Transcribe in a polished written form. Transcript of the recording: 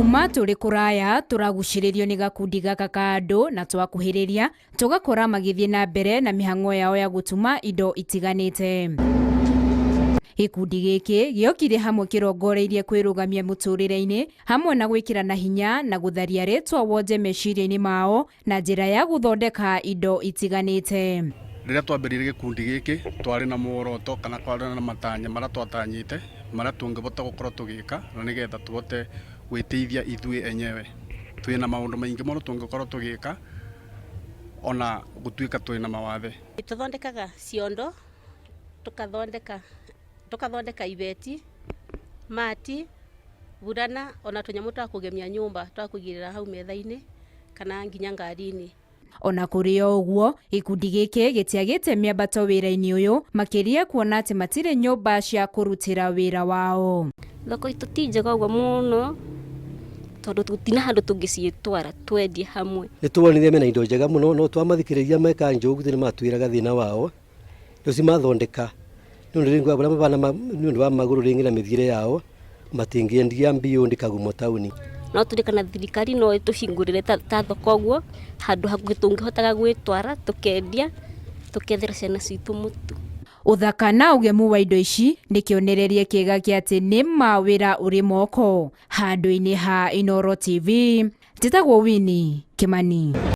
Kuma tũrĩ kũraya tũragucĩrĩrio nĩ gakundi gaka ka andũ na twakuhĩrĩria tũgakora magĩthiĩ na mbere na mĩhang'o yao ya gũtuma indo itiganĩte. Gĩkundi gĩkĩ gĩokire hamwe kĩrongoreirie kwĩrũgamia mũtũrĩre-inĩ hamwe na gwĩkĩrana hinya na gũtharia rĩtwa wonje meciria-inĩ mao na njĩra ya gũthondeka indo itiganĩte. Rĩrĩa twambĩrĩirie gĩkundi gĩkĩ twarĩ na muoroto kana kwarĩ na matanya marĩa twatanyĩte marĩa tũngĩhota gũkorwo tũgĩka na nĩgetha tũhote gwĩteithia ithuĩ enyewe. Twĩna maũndũ maingĩ mũno tũngĩkorwo tũgĩka ona gũtuĩka twĩna mawathe. Tũthondekaga ciondo, tũkathondeka tũkathondeka ibeti, mati, burana ona tũnyamũ twa kũgemia nyũmba twa kũigĩrĩra hau metha-inĩ kana nginya ngari-inĩ. Ona kũrĩ o ũguo, gĩkundi gĩkĩ gĩtiagĩte mĩambato wĩra-inĩ ũyũ, makĩria kuona atĩ matirĩ nyũmba cia kũrutĩra wĩra wao. Thoko itũ ti njega ũguo mũno tondũ tũtina handũ tũngĩciĩtwara twendie hamwe. Nĩ tuonire mena indo njega mũno no twamathikĩrĩria meka njũgũ nĩ matwĩraga thĩna wao rĩu cimathondeka nĩ ũndũ rĩngĩ arĩa mabana nĩ ũndũ wa magũrũ rĩngĩ na mĩthiĩre yao matingĩendia mbiũ ndikagumo taũni. No tũrĩ kana thirikari no ĩtũhingũrĩre ta thoko ũguo handũ hakuhĩ tũngĩhotaga gwĩtwara tũkendia tũkethera ciana citũ mũtu. Ũthaka na ũgemu wa indo ici nĩ kĩonereria kĩega kĩa atĩ nĩ ma wĩra ũrĩ moko. Handũ-inĩ ha Inooro TV, njĩtagwo Winnie Kimani.